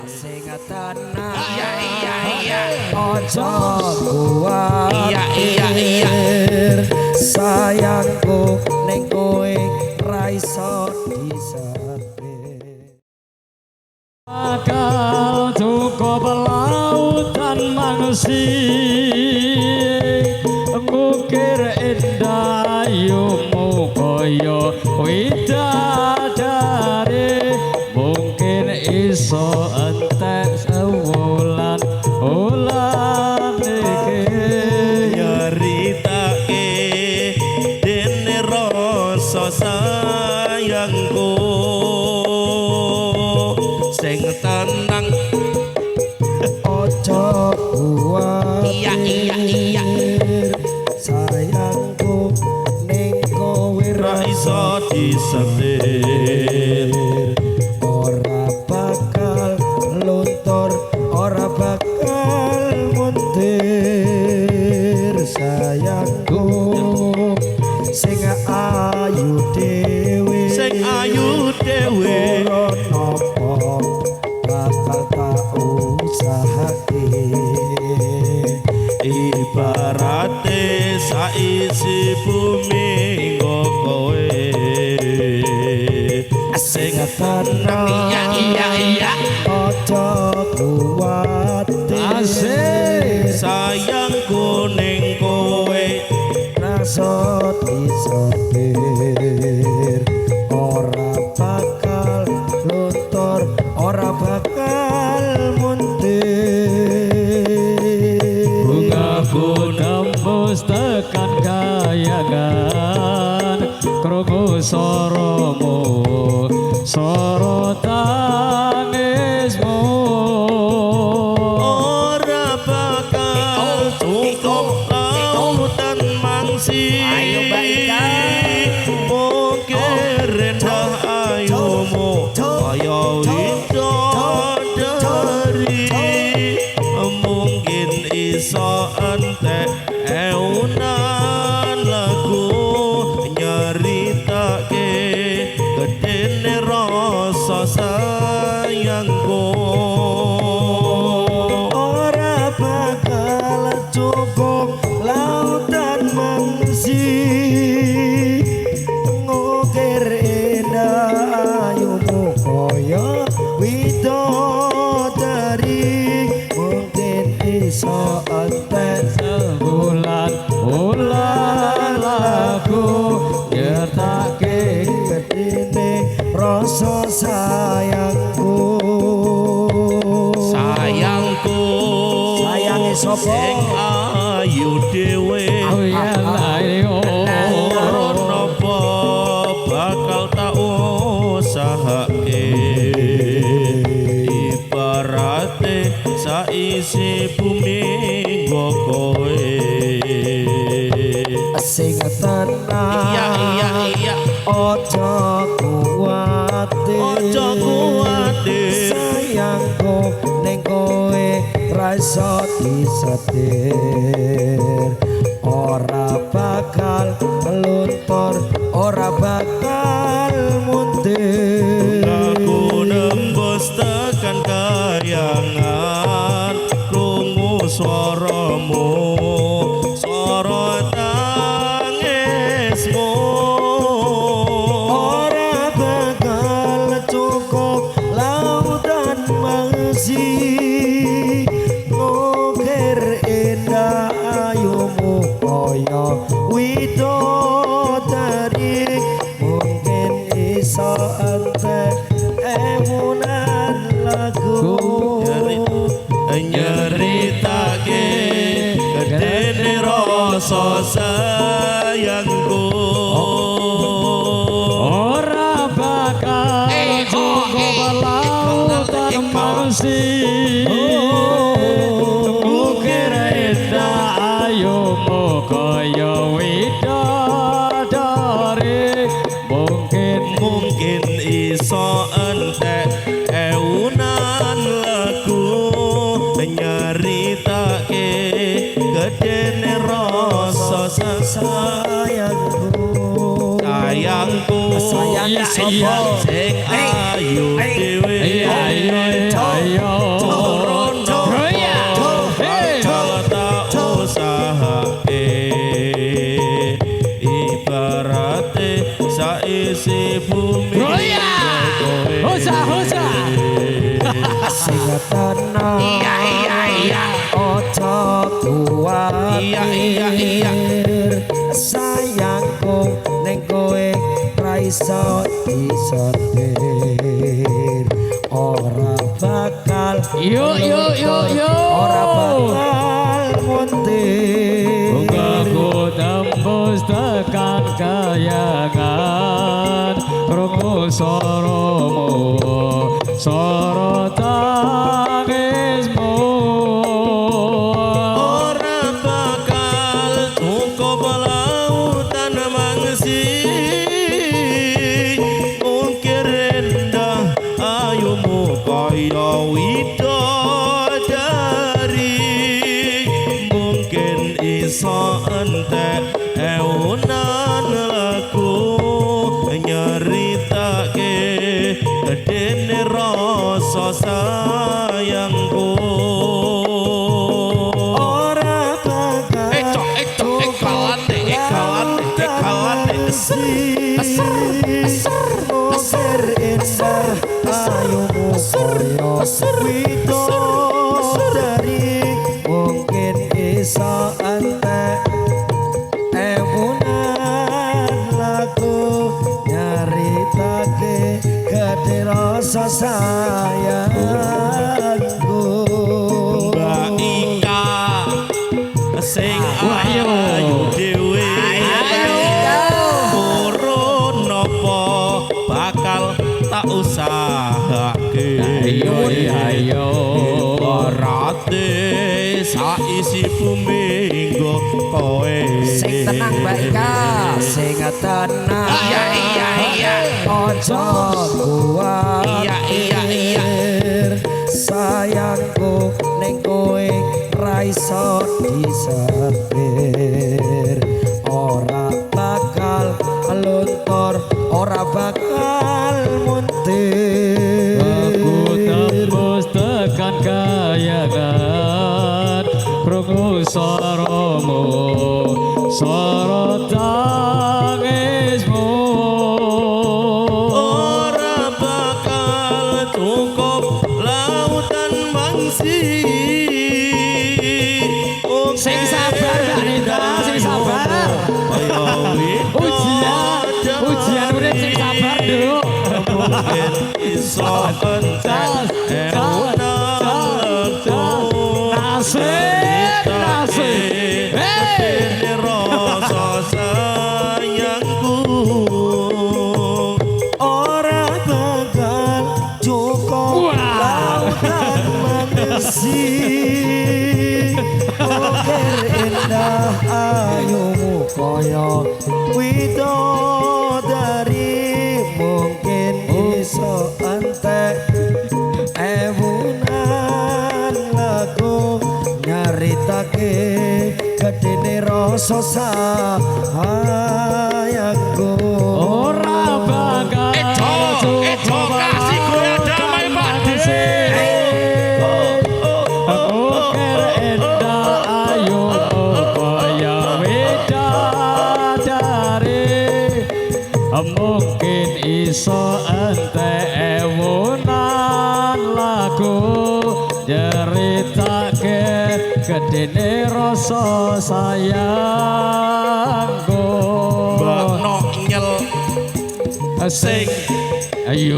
Sing tenang. Iya. Ojo kuwatir. Iya. Sayangku ning kowe ra iso disetir. Bakal cukup lautan mangsi ngukir indah ayumu kaya widadari, mungkin iso entek sewulan wulan iki. Nyeritake dene rasa sayangku sing tenang. Ojo kuwatir. Iya. Sayangku ning kowe ra iso disetir. Ora bakal luntur, ora bakal muntir. Sayangku sing ayu dhewe. Sing ayu dhewe. Ora napa bakal tak usahake. Ibarate saisi bumi nggo kowe sing tenang. Iya. Aja kuwatir. Asik. Sayangku ning kowe rasa disetir, ora bakal luntur, ora bakal muntir. Bungaku tembus tekan kayangan, krungu soromu, soro tangismu. Ora bakal cukup lautan mangsi. Ayo, Mbak Ika. Mungkin rendah ayumu kaya widodari, mungkin iso entek ewunan lagu nyeritake gedene rasa sayangku. Ora bakal cukup lautan mangsi ngukir indah ayumu kaya widodari, mungkin iso entek sebulan bulan lagu nyertake gedene rasa sayangku. Sayangku. Sayange sapa? Sing ayu dhewe. Oh ya ayo. Ora napa bakal tak usahake, ibarate saisi bumi nggo kowe. Sing tenang. Iya. Ojo kuwatir. Ojo kuwatir. Sayangku ning kowe ra iso disetir, ora bakal luntur, ora bakal muntir. Aku nembus tekan kayangan, krungu swaramu, swara tangismu. Ora bakal cukup lautan mangsi ngukir indah ayumu kaya widodari, mungkin iso entek ewunan lagu. Nyeritake gedene rasa sayangku. Ora bakal cukup lautan mangsi ngukir indah ayumu kaya widodari, mungkin mungkin iso entek ewunan lagu nyeritake gedene rasa sayangku. Sayangku. Sayange Iya, sapa? iya. Sing ayu dhewe. Iya. Sing tenang. Iya iya iya. Ojo kuwatir. Iya iya iya. Sayangku ning kowe ra iso disetir. Ora bakal Yo yo yo yo. Ora bakal muntir. Aku tembus tekan kayangan, krungu soromu, soro tangismu. Ora bakal cukup lautan mangsi, mungkin rendah ayumu kaya widodari, mungkin iso entek ewunan lagu nyeritake gedene rasa sayangku. Ora bakal Eco eco ekalane ekalane ekalane eser eser eser indah ayumu kaya widodari, mungkin iso entek ewunan lagu nyaritake gedhe rasa sayangku. Mbak Ika sing Ayo. ayu dhewe purun napa bakal tak usahake. Ayo ayo. Ibarate saisi bumi nggo kowe. Sing tenang Mbak Ika, sing tenang. Iya iya iya. Ojo kuwatir. Iya iya iya. Sayangku ning kowe ra iso disetir. Ora bakal luntur, ora bakal muntir. Aku tembus tekan kayangan, krungu soromu, soro tangismu. Ora bakal cukup lautan mangsi. Sing sabar Mbak Nita, sing sabar. Ujian, ujian urip sing sabar, Nduk. Mungkin iso entek ewunan lagu Nasib, nasib. Hey. gedene rasa sayangku. Ora bakal cukup Wah. lautan mangsi, ukir indah ayumu kaya widodari, mungkin iso entek ewunan lagu nyaritake gedene rasa sayangku. Ora bakal Eco, eco, kasih goyang damai, Pak De. Ukir endah ayu kaya widodari, mungkin iso entek ewunan lagu nyeritake gedene rasa sayangku. Mbak Nok nyel Sing ayo.